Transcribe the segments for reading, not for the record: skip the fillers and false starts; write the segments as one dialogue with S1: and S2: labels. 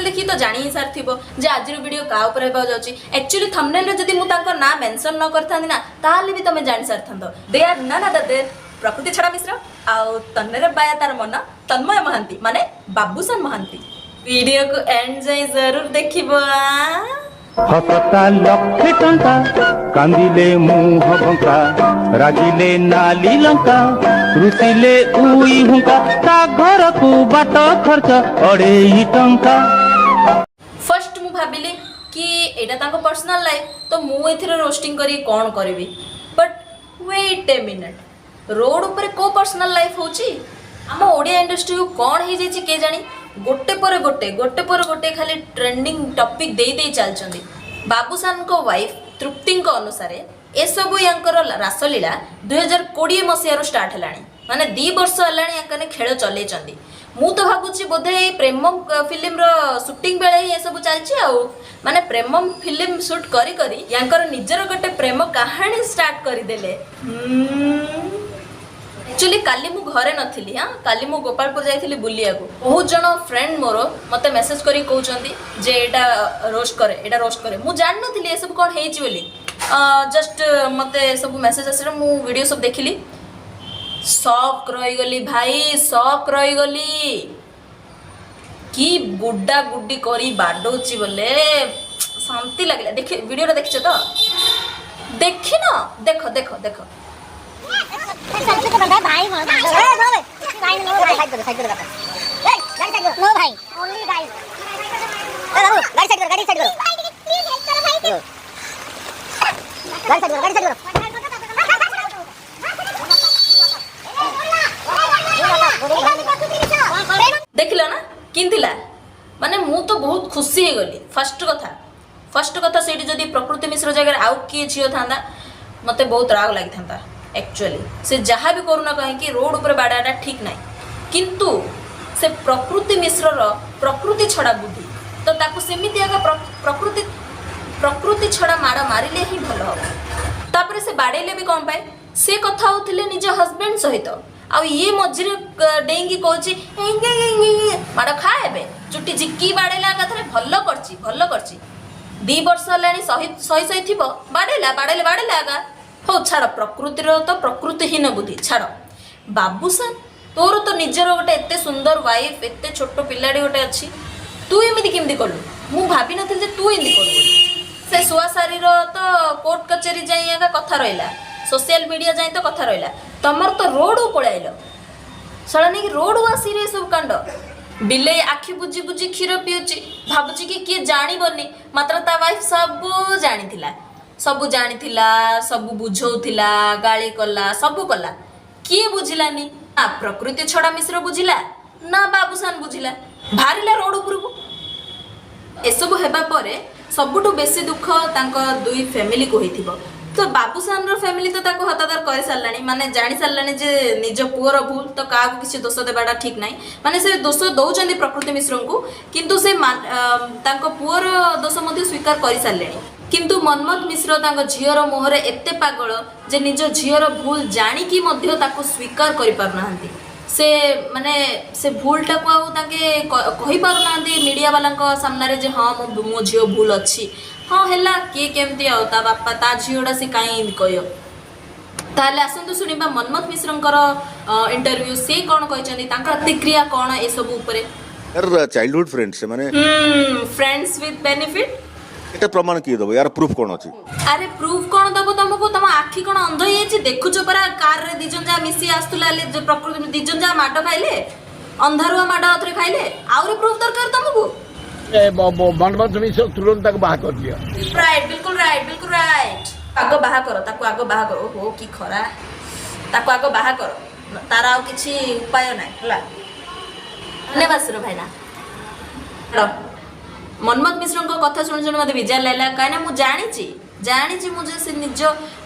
S1: ଦେଖି ତ ଜାଣି ହିଁ ସାରିଥିବ ଯେ ଆଜିର ଭିଡ଼ିଓ କାହା ଉପରେ ହେବାକୁ ଯାଉଛି। ଆକ୍ଚୁଆଲି ଥମ୍ବନେଲ୍ରେ ଯଦି ମୁଁ ତାଙ୍କ ନାଁ ମେନସନ୍ ନ କରିଥାନ୍ତି ନା, ତାହେଲେ ବି ତମେ ଜାଣି ସାରିଥାନ୍ତ। They are none other than ପ୍ରକୃତି ଛଡ଼ା ମିଶ୍ର ଆଉ ତନ୍ମୟରେ ବାୟା ତାର ମନ ତନ୍ମୟ ମହାନ୍ତି, ମାନେ ବାବୁସାନ ମହାନ୍ତି। ଭିଡ଼ିଓକୁ ଏଣ୍ଡ ଯାଇ ଜରୁର ଦେଖିବ ଆଁ?
S2: ହସତା ଲକ୍ଷେ ଟଙ୍କା, କାନ୍ଦିଲେ ମୁହଁ ବଙ୍କା, ରାଗିଲେ ନାଲି ଲଙ୍କା, ରୁଷିଲେ ଉଇ ହୁଙ୍କା, ତା ଘରକୁ ବାଟ ଖର୍ଚ୍ଚ 2.5 ଟଙ୍କା।
S1: ଫାର୍ଷ୍ଟ ମୁଁ ଭାବିଲି କି ଏଇଟା ତାଙ୍କ ପର୍ସନାଲ ଲାଇଫ୍, ତ ମୁଁ ଏଥିରେ ରୋଷ୍ଟିଂ କରି କ'ଣ କରିବି? But wait a minute, road ଉପରେ କେଉଁ ପର୍ସନାଲ ଲାଇଫ୍ ହେଉଛି? ଆମ ଓଡ଼ିଆ ଇଣ୍ଡଷ୍ଟ୍ରିକୁ କ'ଣ ହେଇଯାଇଛି କେଜାଣି, ଗୋଟେ ପରେ ଗୋଟେ, ଗୋଟେ ପରେ ଗୋଟେ ଖାଲି ଟ୍ରେଣ୍ଡିଂ ଟପିକ୍ ଦେଇ ଦେଇ ଚାଲିଛନ୍ତି। ବାବୁସାନଙ୍କ ୱାଇଫ୍ ତୃପ୍ତିଙ୍କ ଅନୁସାରେ ଏସବୁ ୟାଙ୍କର ରାସଲୀଳା 2020 ମସିହାରୁ ଷ୍ଟାର୍ଟ ହେଲାଣି। ମାନେ 2 ବର୍ଷ ହେଲାଣି ୟାଙ୍କମାନେ ଖେଳ ଚଲେଇଛନ୍ତି। ମୁଁ ତ ଭାବୁଛି ବୋଧେ ଏଇ ପ୍ରେମ ଫିଲ୍ମର ସୁଟିଂ ବେଳେ ହିଁ ଏସବୁ ଚାଲିଛି। ଆଉ ମାନେ ପ୍ରେମ ଫିଲ୍ମ ସୁଟ୍ କରି କରି ୟାଙ୍କର ନିଜର ଗୋଟେ ପ୍ରେମ କାହାଣୀ ଷ୍ଟାର୍ଟ କରିଦେଲେ। ଆକ୍ଚୁଆଲି କାଲି ମୁଁ ଘରେ ନଥିଲି। ହଁ, କାଲି ମୁଁ ଗୋପାଳପୁର ଯାଇଥିଲି ବୁଲିବାକୁ। ବହୁତ ଜଣ ଫ୍ରେଣ୍ଡ ମୋର ମୋତେ ମେସେଜ କରିକି କହୁଛନ୍ତି ଯେ ଏଇଟା ରୋଷ୍ଟ କରେ, ଏଇଟା ରୋଷ୍ଟ କରେ। ମୁଁ ଜାଣିନଥିଲି ଏସବୁ କ'ଣ ହେଇଛି ବୋଲି। ଜଷ୍ଟ ମୋତେ ସବୁ ମେସେଜ ଆସିଲା, ମୁଁ ଭିଡ଼ିଓ ସବୁ ଦେଖିଲି, ସକ୍ ରହିଗଲି ଭାଇ, ସକ୍ ରହିଗଲି। କି ଗୁଡା ଗୁଡି କରି ବାଡଉଛି ବୋଲେ ଶାନ୍ତି ଲାଗିଲା ଦେଖି। ଭିଡ଼ିଓଟା ଦେଖିଛ ତ? ଦେଖିନ? ଦେଖ, ଦେଖ, ଦେଖ।
S3: ଭାଇ, ଭାଇ, ସାଇড করো, সাইড করো। এই গাড়ি সাইড করো। নো ভাই, অনলি গাড়ি। এই বাবু, গাড়ি সাইড করো, গাড়ি সাইড করো, প্লিজ হেল্প করো ভাই, গাড়ি সাইড করো, গাড়ি সাইড করো।
S1: ଦେଖିଲ ନା କିନ୍ତି ଥିଲା? ମାନେ ମୁଁ ତ ବହୁତ ଖୁସି ହେଇଗଲି। ଫାର୍ଷ୍ଟ କଥା, ସେଇଠି ଯଦି ପ୍ରକୃତି ମିଶ୍ର ଜାଗାରେ ଆଉ କିଏ ଝିଅ ଥାନ୍ତା, ମୋତେ ବହୁତ ରାଗ ଲାଗିଥାନ୍ତା। ଆକ୍ଚୁଆଲି ସେ ଯାହା ବି କରୁନା କାହିଁକି, ରୋଡ଼ ଉପରେ ବାଡ଼ାଟା ଠିକ୍ ନାହିଁ। କିନ୍ତୁ ସେ ପ୍ରକୃତି ମିଶ୍ରର ପ୍ରକୃତି ଛଡ଼ା ବୁଦ୍ଧି ତ ତାକୁ ସେମିତି ଆଗ ପ୍ରକୃତି ଛଡ଼ା ମାଡ଼ ମାରିଲେ ହିଁ ଭଲ ହବ। ତାପରେ ସେ ବାଡ଼େଇଲେ ବି କ'ଣ ପାଇଁ? ସେ କଥା ହଉଥିଲେ ନିଜ ହଜବେଣ୍ଡ ସହିତ ଆଉ ଇଏ ମଝିରେ ଡେଇଁକି କହୁଛି, "ଏଇ, ଏଇ, ଏଇ, ଏଇ, ଏଇ।" ମାଡ଼ ଖା ଏବେ। ଚୁଟି ଝିକି ବାଡ଼େଇଲା ଏକାଥରେ। ଭଲ କରିଛି, ଭଲ କରିଛି। 2 ବର୍ଷ ହେଲାଣି ସହି ସହି ସହି ଥିବ, ବାଡ଼େଇଲା, ବାଡ଼େଇଲେ, ବାଡ଼େଇଲା ଆଗା। ହଉ ଛାଡ଼, ପ୍ରକୃତିର ତ ପ୍ରକୃତିହୀନ ବୁଦ୍ଧି, ଛାଡ଼। ବାବୁସାନ, ତୋର ତ ନିଜର ଗୋଟେ ଏତେ ସୁନ୍ଦର ୱାଇଫ୍, ଏତେ ଛୋଟ ପିଲାଟି ଗୋଟେ ଅଛି, ତୁ ଏମିତି କେମିତି କଲୁ? ମୁଁ ଭାବିନଥିଲି ଯେ ତୁ ଏମିତି କରୁ ବୋଲି। ସେ ଶୁଆଶାରୀର ତ କୋର୍ଟ କଚେରୀ ଯାଇ ଏକା କଥା ରହିଲା, ସୋସିଆଲ ମିଡ଼ିଆ ଯାଇ ତ କଥା ରହିଲା, ତମର ତ ରୋଡକୁ ପଳେଇଲ। ଶଳା ନେଇକି ରୋଡକୁ ଆସିରେ ସବୁ କାଣ୍ଡ। ବିଲେଇ ଆଖି ବୁଜି ବୁଜି କ୍ଷୀର ପିଉଛି, ଭାବୁଛି କି କିଏ ଜାଣିବନି। ମାତ୍ର ତା ୱାଇଫ୍ ସବୁ ଜାଣିଥିଲା, ସବୁ ଜାଣିଥିଲା, ସବୁ ବୁଝଉଥିଲା, ଗାଳି କଲା, ସବୁ କଲା। କିଏ ବୁଝିଲାନି ନା? ପ୍ରକୃତି ଛଡ଼ା ମିଶ୍ର ବୁଝିଲା ନା ବାବୁସାନ ବୁଝିଲା, ବାହାରିଲା ରୋଡ ଉପରକୁ। ଏସବୁ ହେବା ପରେ ସବୁଠୁ ବେଶୀ ଦୁଃଖ ତାଙ୍କ ଦୁଇ ଫ୍ୟାମିଲିକୁ ହେଇଥିବ। ତ ବାବୁସାନର ଫ୍ୟାମିଲି ତ ତାକୁ ହତାଦର କରିସାରିଲାଣି, ମାନେ ଜାଣି ସାରିଲାଣି ଯେ ନିଜ ପୁଅର ଭୁଲ, ତ କାହାକୁ କିଛି ଦୋଷ ଦେବାଟା ଠିକ୍ ନାହିଁ। ମାନେ ସେ ଦୋଷ ଦଉଛନ୍ତି ପ୍ରକୃତି ମିଶ୍ରଙ୍କୁ, କିନ୍ତୁ ସେ ତାଙ୍କ ପୁଅର ଦୋଷ ମଧ୍ୟ ସ୍ୱୀକାର କରିସାରିଲେଣି। କିନ୍ତୁ ମନ୍ମଥ ମିଶ୍ର ତାଙ୍କ ଝିଅର ମୋହରେ ଏତେ ପାଗଳ ଯେ ନିଜ ଝିଅର ଭୁଲ ଜାଣିକି ମଧ୍ୟ ତାକୁ ସ୍ୱୀକାର କରିପାରୁନାହାନ୍ତି। ସେ ମାନେ ସେ ଭୁଲଟାକୁ ଆଉ ତାଙ୍କେ କହିପାରୁନାହାନ୍ତି ମିଡ଼ିଆ ବାଲାଙ୍କ ସାମ୍ନାରେ ଯେ ହଁ, ମୋ ମୋ ଝିଅ ଭୁଲ ଅଛି। ହଁ, ହେଲା, କିଏ କେମିତି ଆଉ ତା ବାପା, ତା ଝିଅଟା, ସେ କାହିଁ ଏମିତି କହିବ? ତାହେଲେ ଆସନ୍ତୁ ଶୁଣିବା ମନ୍ମଥ ମିଶ୍ରଙ୍କର ଇଣ୍ଟରଭ୍ୟୁ। ସେ କ'ଣ କହିଛନ୍ତି, ତାଙ୍କ ପ୍ରତିକ୍ରିୟା କ'ଣ ଏସବୁ ଉପରେ?
S4: ଚାଇଲ୍ଡହୁଡ୍ ଫ୍ରେଣ୍ଡ ସେମାନେ।
S1: Friends with benefit.
S4: ଏଟା ପ୍ରମାଣ କିଏ ଦେବ? ୟାର ପ୍ରୁଫ୍ କ'ଣ ଅଛି?
S1: ଆରେ, ପ୍ରୁଫ୍ କ'ଣ ଦବ ତମକୁ? ତମ ଆଖି କ'ଣ ଅନ୍ଧ ହେଇଯାଇଛି? ଦେଖୁଛ ପରା, କାରରେ 2 ଜଣ ଯାହା ମିଶି ଆସୁଥିଲା ହେଲେ ଯେ ପ୍ରକୃତି 2 ଜଣ ଯାହା ମାଡ଼ ଖାଇଲେ, ଅନ୍ଧାରୁଆ ମାଡ଼ ଆଉଥରେ ଖାଇଲେ। ଆହୁରି ପ୍ରୁଫ୍ ଦରକାର ତମକୁ?
S5: ମନ୍ମଥ ମିଶ୍ର, ତୁରନ୍ତ ତାକୁ ବାହା କରିଦିଅ।
S1: ରାଇଟ୍, ବିଲକୁଲ ରାଇଟ୍, ବିଲକୁଲ ରାଇଟ୍। ଆଗ ବାହା କର ତାକୁ, ଆଗ ବାହା କର। ଓହୋ, କି ଖରା! ତାକୁ ଆଗ ବାହା କର, ତାର ଆଉ କିଛି ଉପାୟ ନାହିଁ। ହେଲା, ଧନ୍ୟବାଦ ସୁର ଭାଇନା। ଛାଡ଼। ମନ୍ମଥ ମିଶ୍ରଙ୍କ କଥା ଶୁଣି ଶୁଣି ମୋତେ ବିଜାର ଲାଗିଲା, କାହିଁକିନା ମୁଁ ଜାଣିଛି, ଜାଣିଛି ମୁଁ ଯେ ସେ ନିଜ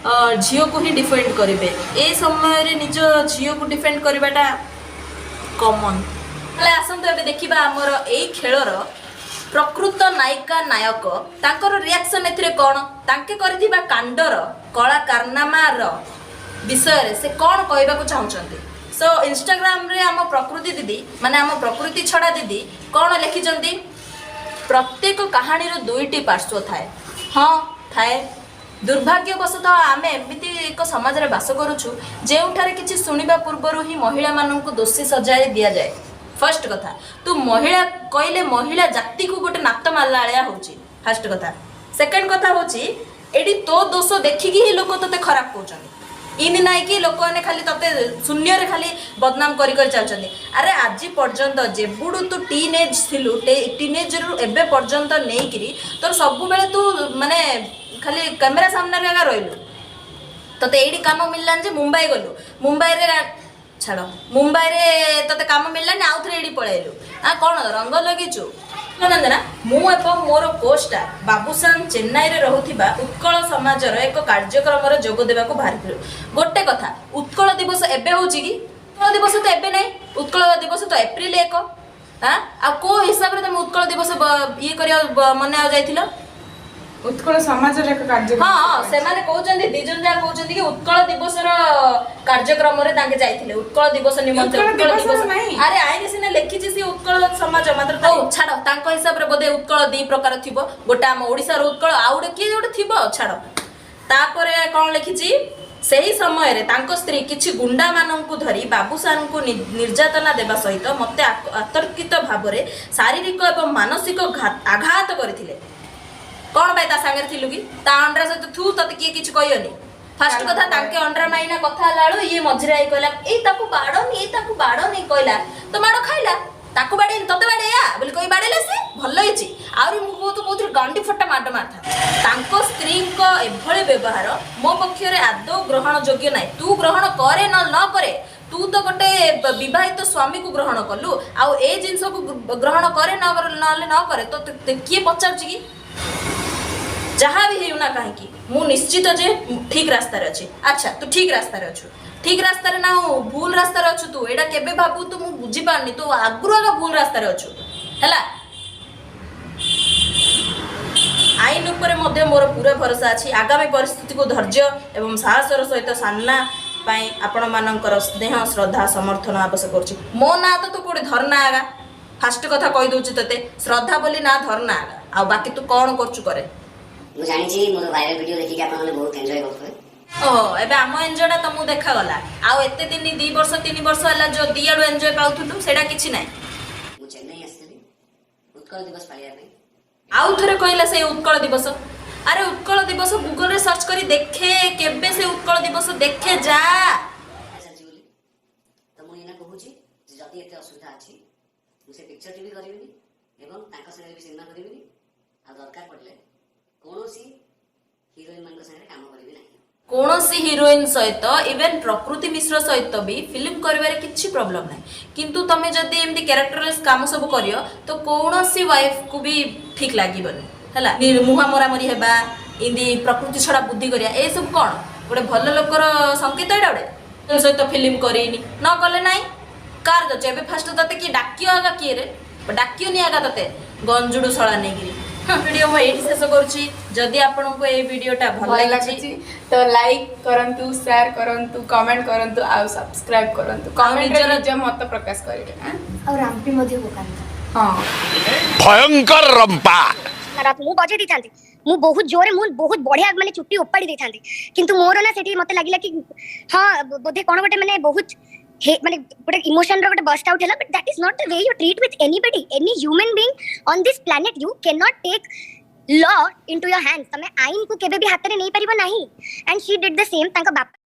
S1: ଝିଅକୁ ହିଁ ଡିଫେଣ୍ଡ କରିବେ। ଏ ସମୟରେ ନିଜ ଝିଅକୁ ଡିଫେଣ୍ଡ କରିବାଟା କମନ୍। ତାହେଲେ ଆସନ୍ତୁ ଏବେ ଦେଖିବା ଆମର ଏଇ ଖେଳର ପ୍ରକୃତ ନାୟିକା ନାୟକ, ତାଙ୍କର ରିଆକ୍ସନ୍ ଏଥିରେ କ'ଣ, ତାଙ୍କେ କରିଥିବା କାଣ୍ଡର କଳା କାରନାମାର ବିଷୟରେ ସେ କ'ଣ କହିବାକୁ ଚାହୁଁଛନ୍ତି। ସୋ ଇନଷ୍ଟାଗ୍ରାମରେ ଆମ ପ୍ରକୃତି ଦିଦି, ମାନେ ଆମ ପ୍ରକୃତି ଛଡ଼ା ଦିଦି କ'ଣ ଲେଖିଛନ୍ତି? ପ୍ରତ୍ୟେକ କାହାଣୀର ଦୁଇଟି ପାର୍ଶ୍ୱ ଥାଏ। ହଁ, ଥାଏ। ଦୁର୍ଭାଗ୍ୟବଶତଃ ଆମେ ଏମିତି ଏକ ସମାଜରେ ବାସ କରୁଛୁ, ଯେଉଁଠାରେ କିଛି ଶୁଣିବା ପୂର୍ବରୁ ହିଁ ମହିଳାମାନଙ୍କୁ ଦୋଷୀ ସଜାଇ ଦିଆଯାଏ। ଫାର୍ଷ୍ଟ କଥା, ତୁ ମହିଳା କହିଲେ ମହିଳା ଜାତିକୁ ଗୋଟେ ନାତ ମାରିଲା ଭଳିଆ ହେଉଛି, ଫାର୍ଷ୍ଟ କଥା। ସେକେଣ୍ଡ କଥା ହେଉଛି, ଏଇଠି ତୋ ଦୋଷ ଦେଖିକି ହିଁ ଲୋକ ତୋତେ ଖରାପ କହୁଛନ୍ତି। ଇନି ନାଇଁ କି ଲୋକମାନେ ଖାଲି ତତେ ଶୂନ୍ୟରେ ଖାଲି ବଦନାମ କରି କରି ଚାଲିଛନ୍ତି। ଆରେ, ଆଜି ପର୍ଯ୍ୟନ୍ତ ଯେବୁଡୁ ତୁ ଟିନ୍ ଏଜ୍ ଥିଲୁ, ଟିନ୍ ଏଜ୍ରୁ ଏବେ ପର୍ଯ୍ୟନ୍ତ ନେଇକିରି ତୋର ସବୁବେଳେ ତୁ ମାନେ ଖାଲି କ୍ୟାମେରା ସାମ୍ନାରେ ଏକା ରହିଲୁ। ତତେ ଏଇଠି କାମ ମିଳିଲାନି ଯେ ମୁମ୍ବାଇ ଗଲୁ। ମୁମ୍ବାଇରେ ଛାଡ଼, ମୁମ୍ବାଇରେ ତତେ କାମ ମିଳିଲାନି, ଆଉ ଥରେ ଏଇଠି ପଳେଇଲୁ। ଆ କ'ଣ ରଙ୍ଗ ଲଗେଇଛୁ ନନ୍ଦନା? ମୁଁ ଏବଂ ମୋର କୋଷ୍ଟାର ବାବୁସାନ ଚେନ୍ନାଇରେ ରହୁଥିବା ଉତ୍କଳ ସମାଜର ଏକ କାର୍ଯ୍ୟକ୍ରମରେ ଯୋଗ ଦେବାକୁ ବାହାରିଥିଲୁ। ଗୋଟେ କଥା, ଉତ୍କଳ ଦିବସ ଏବେ ହେଉଛି କି? ଉତ୍କଳ ଦିବସ ତ ଏବେ ନାହିଁ। ଉତ୍କଳ ଦିବସ ତ ଏପ୍ରିଲ 1। ଆଁ, ଆଉ କୋଉ ହିସାବରେ ତମେ ଉତ୍କଳ ଦିବସ ଇଏ କରିବା ମନାଇବାକୁ ଯାଇଥିଲ?
S6: ଉତ୍କଳ ସମାଜର ଏକ କାର୍ଯ୍ୟକ୍ରମ।
S1: ହଁ, ସେମାନେ କହୁଛନ୍ତି, ଦି ଜଣ ଯାକ କହୁଛନ୍ତି କି ଉତ୍କଳ ଦିବସର କାର୍ଯ୍ୟକ୍ରମରେ ତାଙ୍କେ ଯାଇଥିଲେ, ଉତ୍କଳ ଦିବସ ନିମନ୍ତେ।
S6: ଉତ୍କଳ
S1: ଉତ୍କଳ
S6: ଦିବସର
S1: ଦିବସ
S6: ନାହିଁ।
S1: ଆରେ, ଆଇନ ସିନା ଲେଖିଛି ସେ ଉତ୍କଳ ସମାଜ ମାତ୍ର। ହଉ ଛାଡ଼, ତାଙ୍କ ହିସାବରେ ବୋଧେ ଉତ୍କଳ ଦି ପ୍ରକାର ଥିବ, ଗୋଟେ ଆମ ଓଡ଼ିଶାର ଉତ୍କଳ, ଆଉ ଗୋଟେ କିଏ ଗୋଟେ ଥିବ। ଛାଡ଼, ତାପରେ କ'ଣ ଲେଖିଛି? ସେହି ସମୟରେ ତାଙ୍କ ସ୍ତ୍ରୀ କିଛି ଗୁଣ୍ଡାମାନଙ୍କୁ ଧରି ବାବୁସାନଙ୍କୁ ନିର୍ଯାତନା ଦେବା ସହିତ ମୋତେ ଅତର୍କିତ ଭାବରେ ଶାରୀରିକ ଏବଂ ମାନସିକ ଆଘାତ କରିଥିଲେ। କ'ଣ ପାଇଁ ତା ସାଙ୍ଗରେ ଥିଲୁ କି? ତା ଅଣ୍ଡରା ସହିତ ଥୁ, ତତେ କିଏ କିଛି କହିବନି। ଫାର୍ଷ୍ଟ କଥା, ତାଙ୍କେ ଅଣ୍ଡରା ମାଇନା କଥା ହେଲା ବେଳୁ ଇଏ ମଝିରେ I କହିଲା, "ଏଇ, ତାକୁ ବାଡ଼ନି, ଏଇ, ତାକୁ ବାଡ଼ନି" କହିଲା ତ ମାଡ଼ ଖାଇଲା। ତାକୁ ବାଡ଼େଇନି, ତତେ ବାଡ଼େଇଆ ବୋଲି କହି ବାଡ଼େଇଲା ସେ। ଭଲ ହେଇଛି। ଆହୁରି ମୁଁ ବହୁତ କହୁଥିଲି, ଗାଣ୍ଡି ଫଟା ମାଡ଼ ମାରିଥାନ୍ତା। ତାଙ୍କ ସ୍ତ୍ରୀଙ୍କ ଏଭଳି ବ୍ୟବହାର ମୋ ପକ୍ଷରେ ଆଦୌ ଗ୍ରହଣ ଯୋଗ୍ୟ ନାହିଁ। ତୁ ଗ୍ରହଣ କରେ ନ ନ କରେ, ତୁ ତ ଗୋଟେ ବିବାହିତ ସ୍ୱାମୀକୁ ଗ୍ରହଣ କଲୁ। ଆଉ ଏ ଜିନିଷକୁ ଗ୍ରହଣ କରେ ନ କରେ, ନହେଲେ ନ କରେ, ତ କିଏ ପଚାରୁଛି କି? ଯାହା ବି ହେଉ ନା କାହିଁକି, ମୁଁ ନିଶ୍ଚିତ ଯେ ଠିକ ରାସ୍ତାରେ ଅଛି। ଆଚ୍ଛା, ତୁ ଠିକ ରାସ୍ତାରେ ଅଛୁ? ଠିକ ରାସ୍ତାରେ ନା ଭୁଲ ରାସ୍ତାରେ ଅଛୁ ତୁ, ଏଇଟା କେବେ ଭାବୁ ତୁ? ମୁଁ ବୁଝିପାରୁନି। ତୁ ଆଗରୁ ଆଗ ଭୁଲ ରାସ୍ତାରେ ଅଛୁ। ହେଲା, ଆଇନ ଉପରେ ମଧ୍ୟ ମୋର ପୁରା ଭରସା ଅଛି। ଆଗାମୀ ପରିସ୍ଥିତିକୁ ଧୈର୍ଯ୍ୟ ଏବଂ ସାହସର ସହିତ ସାମ୍ନା ପାଇଁ ଆପଣମାନଙ୍କର ସ୍ନେହ, ଶ୍ରଦ୍ଧା, ସମର୍ଥନ ଆବଶ୍ୟକ କରୁଛି। ମୋ ନାଁ ତ ତୁ କୋଉଠି ଧରନା ଆଗା। ଫାଷ୍ଟ କଥା କହିଦଉଛି ତତେ, ଶ୍ରଦ୍ଧା ବୋଲି ନାଁ ଧରନା ଆଗା। ଆଉ ବାକି ତୁ କ'ଣ କରୁଛୁ କରେ।
S3: ମୁଁ ଜାଣିଛି, ମୋର ଭାଇରାଲ ଭିଡ଼ିଓ ଦେଖିକି ଆପଣମାନେ ବହୁତ ଏନ୍ଜୟ କରୁଥିବେ।
S1: ଓହୋ, ଏବେ ଆମ ଏନ୍ଜୟଟା ତମକୁ ଦେଖାଗଲା। ଆଉ ଏତେ ଦିନ, 2 ବର୍ଷ 3 ବର୍ଷ ହେଲା ଯୋଉ ଦିଆଡୁ ଏନ୍ଜୟ ପାଉଥିଲୁ, ସେଇଟା କିଛି ନାହିଁ।
S3: ମୁଁ ଚେନ୍ନାଇ ଆସିଥିଲି ଉତ୍କଳ ଦିବସ ପାଳିବା ପାଇଁ।
S1: ଆଉ ଥରେ କହିଲା ସେଇ ଉତ୍କଳ ଦିବସ। ଆରେ, ଉତ୍କଳ ଦିବସ ଗୁଗଲରେ ସର୍ଚ୍ଚ କରି ଦେଖେ କେବେ ସେ ଉତ୍କଳ ଦିବସ, ଦେଖେ ଯା।
S3: ଚାଲିଛି ବୋଲି ତ ମୁଁ ଏଇନା କହୁଛି ଯେ ଯଦି ଏତେ ଅସୁବିଧା ଅଛି, ମୁଁ ସେ ପିକ୍ଚରଟି ବି କରିବିନି ଏବଂ ତାଙ୍କ ସାଙ୍ଗରେ ବି ସିନେମା କରିବିନି, ଆଉ ଦରକାର ପଡ଼ିଲେ କୌଣସି ହିରୋଇନ୍ ମାନଙ୍କ ସାଙ୍ଗରେ କାମ କରିବି ନାହିଁ।
S1: କୌଣସି ହିରୋଇନ ସହିତ, ଇଭେନ୍ ପ୍ରକୃତି ମିଶ୍ର ସହିତ ବି ଫିଲ୍ମ କରିବାରେ କିଛି ପ୍ରୋବ୍ଲେମ ନାହିଁ। କିନ୍ତୁ ତମେ ଯଦି ଏମିତି କ୍ୟାରେକ୍ଟରଲେସ୍ କାମ ସବୁ କରିବ, ତ କୌଣସି ୱାଇଫକୁ ବି ଠିକ୍ ଲାଗିବନି। ହେଲା, ମୁହାଁ ମରାମରି ହେବା, ଏମିତି ପ୍ରକୃତି ଛଡ଼ା ବୁଦ୍ଧି କରିବା, ଏସବୁ କ'ଣ ଗୋଟେ ଭଲ ଲୋକର ସଂକେତ ଏଇଟା ଗୋଟେ? ତୋ ସହିତ ଫିଲ୍ମ କରିନି, ନ କଲେ ନାହିଁ, କାର ଯାଉଛି ଏବେ? ଫାଷ୍ଟ ତତେ କିଏ ଡାକିବ ଆଗା? କିଏ ରେ ଡାକିବନି ଆଗା ତତେ, ଗଞ୍ଜୁଡୁ ଶଳା ନେଇକିରି। ଭିଡ଼ିଓ ମୁଁ ଏଇଠି ଶେଷ କରୁଛି। ଯଦି ଆପଣଙ୍କୁ ଏଇ ଭିଡ଼ିଓଟା ଭଲ
S6: ଭଲ
S1: ଲାଗୁଛି
S6: ଲାଗୁଛି ତ ଲାଇକ୍ କରନ୍ତୁ, ସେୟାର କରନ୍ତୁ, କମେଣ୍ଟ କରନ୍ତୁ ଆଉ ସବସ୍କ୍ରାଇବ କରନ୍ତୁ। କମେଣ୍ଟରେ ନିଜ ମତ ପ୍ରକାଶ କରିବେ ଆଁ?
S7: ଆଉ ରାମ୍ପି ମଧ୍ୟ ପକାନ୍ତୁ।
S6: ହଁ।
S5: ଭୟଙ୍କର ରମ୍ପା।
S3: ମୁଁ ବଜେଇ ଦେଇଥାନ୍ତି, ମୁଁ ବହୁତ ଜୋରେ, ମୁଁ ବହୁତ ବଢିଆ ମାନେ ଚୁଟି ଉପାଡ଼ି ଦେଇଥାନ୍ତି। କିନ୍ତୁ ମୋର ନା ସେଠି ମତେ ଲାଗିଲା କି ହଁ, ବୋଧେ କଣ ଗୋଟେ ମାନେ ବହୁତ ମାନେ ଗୋଟେ ଇମୋସନ ର ଗୋଟେ ବର୍ଷ୍ଟ ଆଉଟ୍ ହେଲା। But that is not the way you treat with anybody, any human being on this planet. You can not take law into your hands. ତମେ ଆଇନକୁ କେବେ ବି ହାତରେ ନେଇପାରିବ ନାହିଁ, and she did the same. ତାଙ୍କ ବାପା